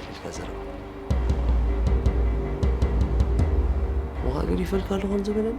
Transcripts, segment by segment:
ኢልካ ዘረባ። ዋጋ ገዲፈልካ ኣለኹ ዝብለኒ?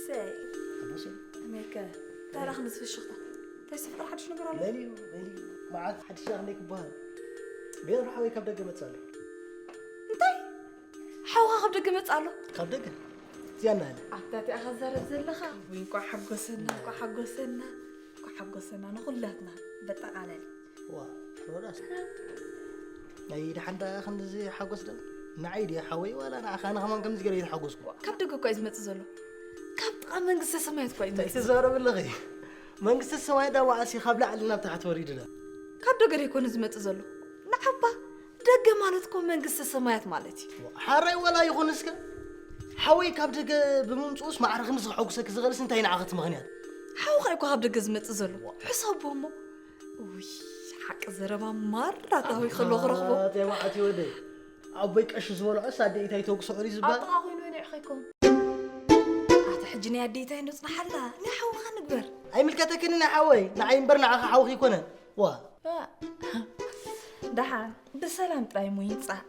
ሰይ ኣቦሰይ ከመይከ ታራ ክንዚ ፍሽኽታ እንታይ ስፍራ ሓድሽ ነገር ኣሎ? መሊኡ መሊኡ። መዓት ሓድሽ ሻቕ እንደ ክበሃል ቤር ሓወይ ካብ ደገ መጽእ ኣሎ። እንታይ ሓውኻ ካብ ደገ መጽእ ኣሎ? ካብ ደገ እዚኣ እናሃለ ኣታ እቲኣ ከዛረብ ዘለኻ ወይ እንኳዕ ሓጎሰና እንኳዕ ሓጎሰና እንኳዕ ሓጎሰና ንኹላትና በጠቓለል። ዋ ሮዳስ ናይ ደሓን ደኣ ከምዚ ሓጎስ ዶ ንዓይ ድያ ሓወይ ዋላ ንዓኻ ንኸማን ከምዚ ገይረ ይተሓጎስኩ። ካብ ደገ እኳ እዩ ዝመጽእ ዘሎ። ካብ ጥቓ መንግስተ ሰማያት እኳ እዩ እንታይ ዝመጽእ ዘሎ። ትዛረብ ኣለኺ? መንግስተ ሰማይ ዳ ዋዕሲ ካብ ላዕሊ ናብ ታሕቲ ወሪድና። ካብ ደገ ደይኮነ ዝመጽእ ዘሎ። ንዓባ ደገ ማለት እኮ መንግስተ ሰማያት ማለት እዩ። ሓራይ ዋላ ይኹን እስከ ሓወይ ካብ ደገ ብምምፅኡስ ማዕረ ክንዲ ዝኸሐጉሰኪ ዝኽእልስ እንታይ ንዓኸቲ ምኽንያት? ሓውኻ እኮ ካብ ደገ ዝመጽእ ዘሎ። ሕሰቦ እሞ። ውይ ሓቂ ዘረባ ማራ ታዊ ከሎ ክረኽቦ። ኣቴ ዋዕቲ ወደይ ኣቦይ ቀሺ ዝበልዖስ ኣዴኢታይ ተጉስዖ ድዩ ኣብ ዝበሃል? ጥቓ ኮይኑ ንዕኸ ይከውን ኣታ ሕጂ ናይ ኣዴኢታይ እንዶ ጽናሓላ ናይ ሓውኻ ንግበር። ኣይምልከተክኒ ናይ ሓወይ ንዓይ እምበር ንዓኻ ሓውኺ ኣይኮነን። ዋ ደሓን ብሰላም ጥራይ እሞ ይምጻእ።